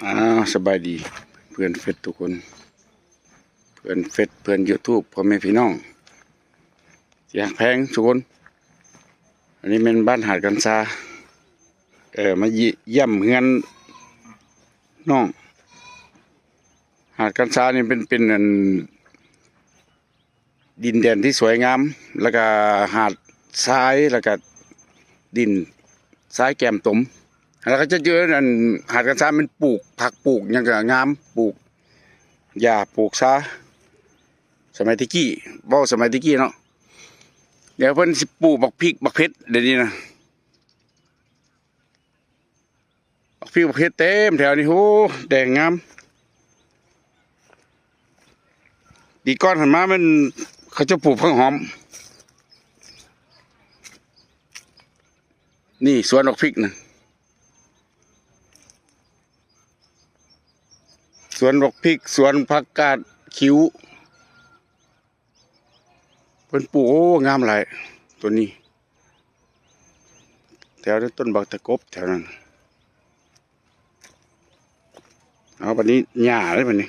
ອ້າວ ສະບາຍດີເພື່ອນເຟສທຸກຄົນ ເພື່ອນເຟສ ເພື່ອນຢູທູບ ພໍ່ແມ່ພີ່ນ້ອງທີ່ຮັກແພງທຸກຄົນ. ອັນນີ້ແມ່ນບ້ານຫາດກັນຊາ ເອີ ມາຢ້ຽມເຮືອນນ້ອງ. ຫາດກັນຊານີ້ເປັນ ເປັນອັນ ດິນແດນທີ່ສວຍງາມ ແລ້ວກະຫາດຊາຍ ແລ້ວກະດິນຊາຍແກ້ມຕົມ. ແລ້ວເຂົາເຈົ້າຢູ່ອັນຫາດກັນຊາແມ່ນປູກຜັກ ປູກຫຍັງກະງາມ ປູກຢາ ປູກຊາ ສະໄໝແຕ່ກີ້ ເວົ້າສະໄໝແຕ່ກີ້ເນາະ. ດຽວເພິ່ນຊິປູກບັກພິກບັກເຜັດ ດຽວນີ້ນະ. ບັກພິກບັກເຜັດເຕັມແຖວນີ້ ໂຫ ແດງງາມ. ປີກ່ອນຫັ້ນມາແມ່ນເຂົາເຈົ້າປູກຜັກຫອມ. ນີ້ສວນບັກພິກນະ ສວນບັກພິກ ສວນຜັກກາດຂິວ. ເພິ່ນປູກ ໂອ້ ງາມຫຼາຍ ໂຕນີ້ ແຖວຕົ້ນບັກຕະກົບແຖວນັ້ນ. ເອົາ ບັດນີ້ຫຍ້າເດ້ ບັດນີ້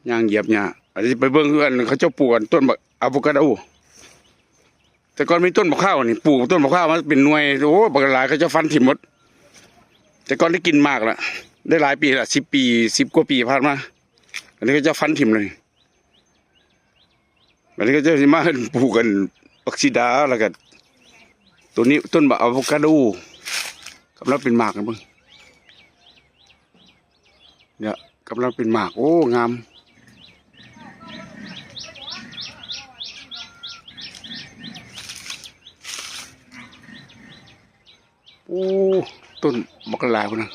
ຍ່າງຢຽບຫຍ້າ. ອັນນີ້ໄປເບິ່ງ ອັນເຂົາເຈົ້າປູກອັນຕົ້ນບັກອາໂວກາໂດ. ແຕ່ກ່ອນມີຕົ້ນບັກພ້າວນີ້ ປູກຕົ້ນບັກພ້າວມາເປັນໜ່ວຍ ໂອ້ ບັກຫຼາຍ ເຂົາເຈົ້າຟັນຖິ້ມໝົດ. ແຕ່ກ່ອນໄດ້ກິນໝາກລະ ໄດ້ຫຼາຍປີລະ ສິບປີ ສິບກວ່າປີຜ່ານມາ. ອັນນີ້ເຂົາເຈົ້າຟັນຖິ້ມເລີຍ. ບັດນີ້ເຂົາເຈົ້າຊິມາປູກກັນບັກສີດາ ແລ້ວກະໂຕນີ້ຕົ້ນບັກອາໂວກາໂດ ກຳລັງເປັນໝາກນະເບິ່ງ. ເນຍ ກຳລັງເປັນໝາກ ໂອ້ ງາມ. ໂອ້ ຕົ້ນບັກຫຼາຍພຸ້ນນະ.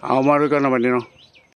ເອົາມາດ້ວຍກັນນະບັດນີ້ເນາະ.